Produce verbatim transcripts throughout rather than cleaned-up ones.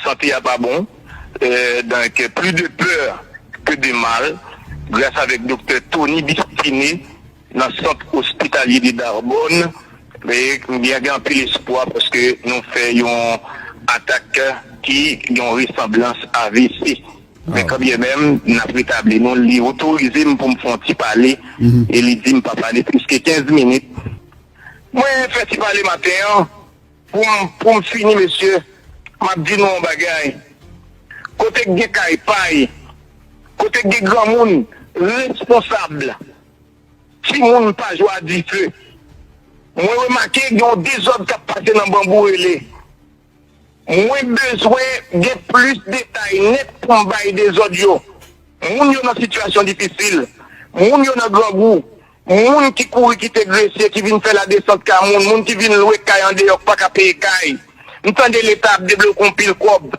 sante a pa bon. Euh, donc, plus de peur que de mal, grâce avec Doktè Tony Bistiné, nan Sant Ospitalye de Darbonne, e m gen, gen anpil espwa paske nou fè yon atak ki gen yon resanblans A V C. Men kanbyenmenm, n ap retabli nou, li otorize m pou m fè yon ti pale, e li di m pa pale plis ke kenz minit. Mwen fè ti pale maten an, pou m, pou m fini, mesye, m ap di nou yon bagay. Kote k gen kay pay, kote k gen granmoun responsab, timoun pa jwe a dife. Mwen remake gen yon dezòd k ap pase nan Banbou Rele. Mwen bezwen gen plis detay nèt pou m bay dezòd yo. Moun yo nan sitiyasyon difisil. Moun yo nan grangou. Moun ki kouri kite Gresye, ki vin fè ladesant kay moun, moun ki vin lwe kay andeyò, k pa ka peye kay. M tande Leta ap debloke yon pil kòb.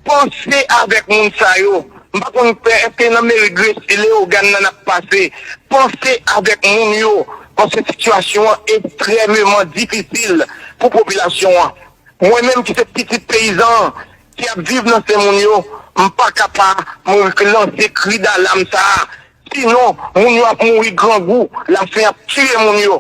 Panse avèk moun sa yo. M pa konn pè, èske nan meri Gresye, Leyogàn nan n ap pase? Panse avèk moun yo, paske sitiyasyon an ekstrèmeman difisil pou popilasyon an. Mwen menm ki se pitit peyizan an, ki ap viv nan Senmoun yo, m pa ka pa mwen lanse kri dalam sa a. Sinon, moun yo ap mouri grangou, lafen ap tiye moun yo.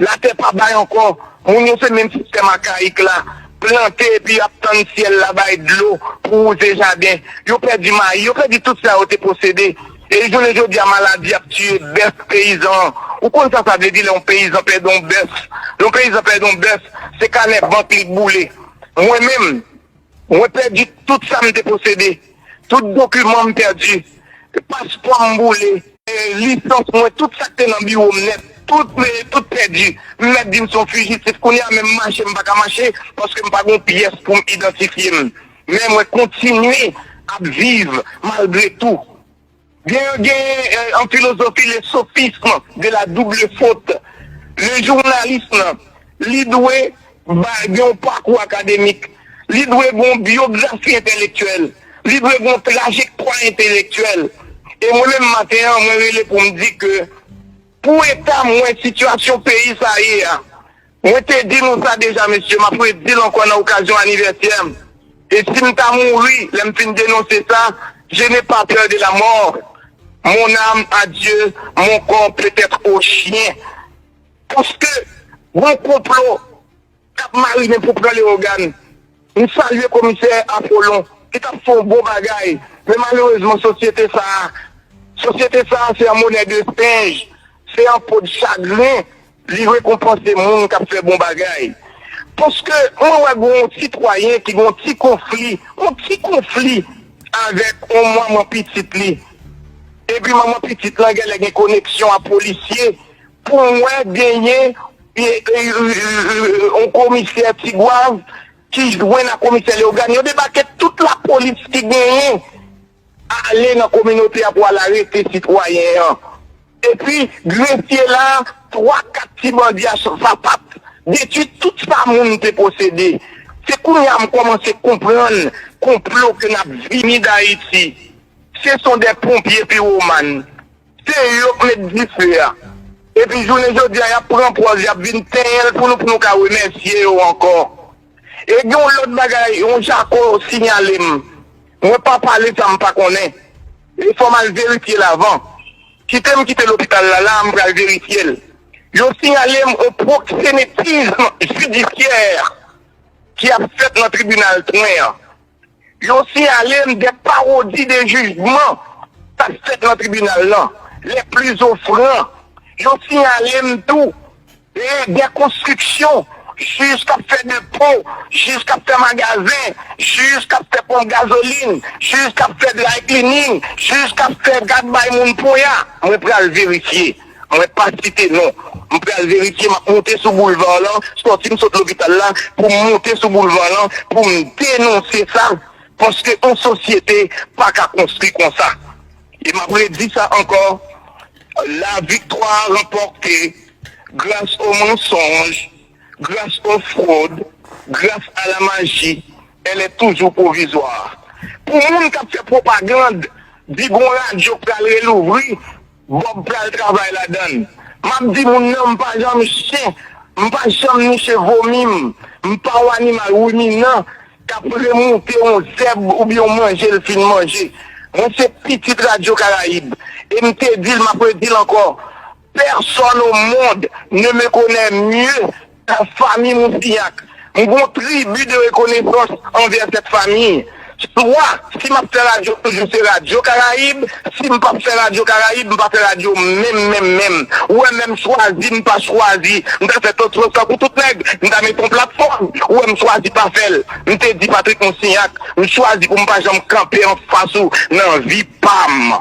Latè pa bay ankò. Moun yo se menm sistèm akayik la. Plante epi ap tann syèl la bay dlo pou wouze jaden. Yo pèdi mayi, yo pèdi tout sa yo te posede. E jounen jodi a, maladi ap tiye bèf peyizan an. Ou konn sa sa vle di lè yon peyizan pèdi yon bèf? Lè yon peyizan pèdi yon bèf, se kanè bank li k boule. Mwen menm, mwen pèdi tout sa m te posede. Tout dokiman m pèdi. Paspò m boule. E, lisans mwen, tout sa k te nan biwo m nèt. Tout, e, tout pèdi. M mèt di m se yon fijitif. Kounye a menm mache, m pa ka mache, paske m pa gen yon pyès pou m idantifye m. Men mwen kontinye ap viv malgre tou. Gen, gen, euh, en philosophie, le sophisme de la double faute. Le journaliste, li dwe ba, gen yon pakou akademik. Li dwe gen yon byografi entèlektyèl. Li dwe gen yon trajektwa entèlektyèl. E mwen menm maten an, mwen rele pou m di ke pou eta m wè sitiyasyon peyi sa ye a, mwen te di nou sa deja, mesye, m ap redi l ankò nan okazyon anivèsè m. E si m ta mouri, lè m fin denonse sa, je n'ai pas peur de la mort. Mon âme à Dieu, mon corps peut-être au chien. Paske, gon konplo k ap marinen pou pran Leyogàn. M salye komisè Apollon, ki t ap fè yon bon bagay. Men malerezman, sosyete sa a, sosyete sa a, se an monnaie de singe, se an po de chagren li rekonpanse moun k ap fè bon bagay. Paske mwen wè gon sitwayen ki gon ti konfli, yon ti konfli avèk yon manman pitit li. Epi manman pitit lan genlè gen koneksyon a polisye pou m wè genyen e, e, e, e, e, yon komisè Tigwav ki jwenn a komisè Leyogàn. Yo debake tout lapolis ki genyen ale nan kominote a pou al arete sitwayen an. Epi, Gresye la, twa, kat ti bandi a sapat detwi tout sa moun te posede. Se kounye a m kòmanse konprann konplo ke n ap vini Dayiti. Ce sont des pompiers pyromanes. Se yo k met dife a. Epi jounen jodi a, y ap pran pòz, y ap vin tenyen l pou nou, pou nou ka remèsye yo ankò. E gen yon lòt bagay, yon jako sinyale m. Mwen pa pale sa m pa konnen. E fò m al verifye l avan. Kite m kite lopital la, la a m pral verifye l. Yo sinyale m yon proksenetizm jidisyè ki ap fèt nan tribinal Twen an. Yo siyale m de pawodi de jijman k ap fèt nan tribinal lan, les plus offrants. Yo siyale m tou, e, de konstriksyon, jij k ap fè depo, jij k ap fè magazen, jij k ap fè ponp gazolin, jij k ap fè dry cleaning, jij k ap fè gad bay moun ponya. Mwen pral verifye. Mwen pa site non. M pral verifye, m ap monte sou boulva lan, sòti m sot lopital la, pou m monte sou boulva lan, pou m denonse sa, paske yon sosyete pa ka konstwi konsa. E m ap redi sa ankò, la victoire remportée grâce au mensonge, grâce aux fraudes, grâce à la magie, elle est toujours provisoire. Pou moun k ap fè pwopagann, di gon radyo k pral relouvri, Bob pral travay ladan l. M ap di moun nan, m pa janm chen, m pa janm niche vomi m, m pa yon animal ruminan, L ap remoute yon zèb oubyen yon manje l fin manje. Mwen se pitit Radyo Karayib. E m te di l, m ap redi l ankò. Personne au monde ne me connaît mieux que famille Moussignac. M gon tribi de rekonesans anvè sèt fami. Swa, si m ap fè radyo, toujou se Radyo Karayib. Si m p ap fè Radyo Karayib, m pa fè radyo menm, menm, menm. Ou wè, menm chwazi, m pa chwazi. M ta fè tout sa pou tout nèg. M ta mete yon platfòm. Ou wè, m chwazi pa fè l. M te di Patrick Moussignac, m chwazi pou m pa janm kanpe anfas ou nan vi pa m.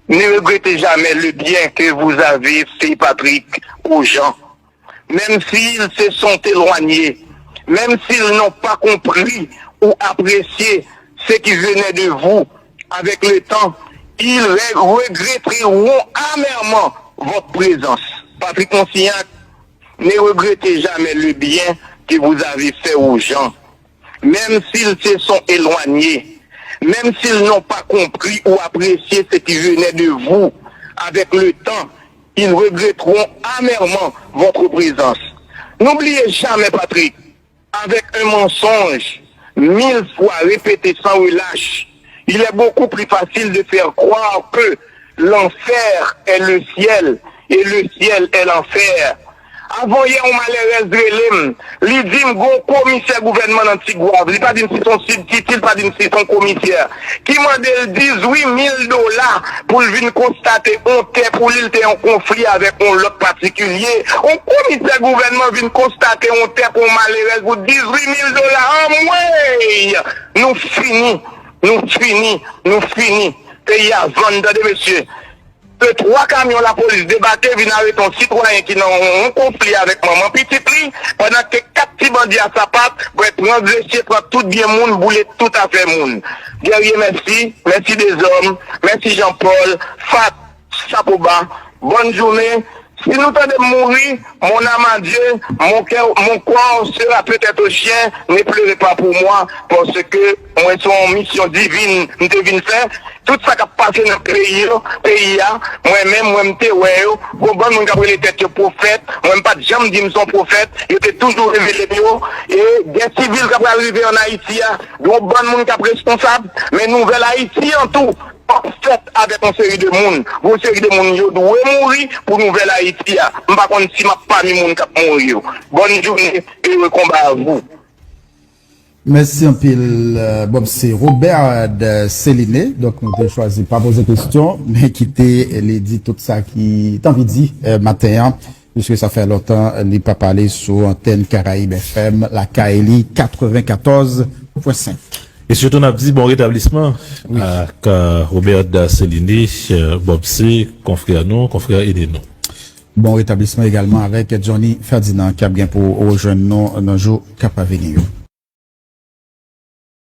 Ne regrettez jamais le bien que vous avez fait, Patrick, aux gens. Même s'ils se sont éloignés, même s'ils n'ont pas compris ou apprécié ce qui venait de vous, avec le temps, ils re- regretteront amèrement votre présence. Patrick Moussignac, ne regrettez jamais le bien que vous avez fait aux gens, même s'ils se sont éloignés, même s'ils n'ont pas compris ou apprécié ce qui venait de vous. Avec le temps, ils regretteront amèrement votre présence. N'oubliez jamais, Patrick, avec un mensonge mille fois répété sans relâche, il est beaucoup plus facile de faire croire que l'enfer est le ciel et le ciel est l'enfer. Avan yè, yon malèrèz rele m. Li di m gon komisè gouvènman nan Tigwav. Li pa di m si se yon sibtiti, li pa di m si se yon komisè. Ki mande l dizuit mil dola pou l vin konstate yon tè pou li, l te yon konfli avèk yon lòt patikilye. Yon komisè gouvènman vin konstate yon tè pou yon malerèz pou dizuit mil dola. Anmwey! Nou fini! Nou fini! Nou fini! Peyi a vann, tande mesye. Ke twa kamyon lapolis debake vin arete yon sitwayen ki nan yon konfli avèk manman pitit li, pandan ke kat ti bandi a sapat, bwè transgresye, pran tout byen moun, boule tout afè moun. Guerrier, mèsi, mèsi Dezòm, mèsi Jean Paul, Fat, chapo ba, bòn jounen. Si nou tande m mouri, mon âme à Dieu, mon cœur, mon corps sera peut-être au chien, ne pleurez pas pour moi, paske mwen se yon misyon divin m te vin fè. Tout sa k ap pase nan peyi yo, peyi a, mwen menm, mwen m te wè yo. Gon bann moun k ap rele tèt yo pwofèt, mwen m pa t janm di m se yon pwofèt, yo te toujou revele m yo. E gè sivil k ap pral rive ann Ayiti a, gon bann moun k ap responsab, men nouvèl Ayiti an tou p ap fèt avèk yon seri de moun. Gon seri de moun yo dwe mouri pou nouvèl Ayiti a. M pa konn si m ap pami moun k ap mouri yo. Bòn jounen, heureux combat à vous. Mèsi anpil, Bob. Se Robert Céliné. Donk, nou te chwazi pa poze kesyon, men kite li di tout sa ki t anvi di maten an, piske sa fè lontan li pa pale sou antèn Karayib F M, lakay li, katrevenkatòz pwen senk. E sitou, n ap di bon retablisman ak Robert Céliné, Bob C, konfrè nou, konfrè ede nou. Bon retablisman egalman avèk Johnny Ferdinand ki ap gen pou rejwenn nou nan jou k ap vini yo.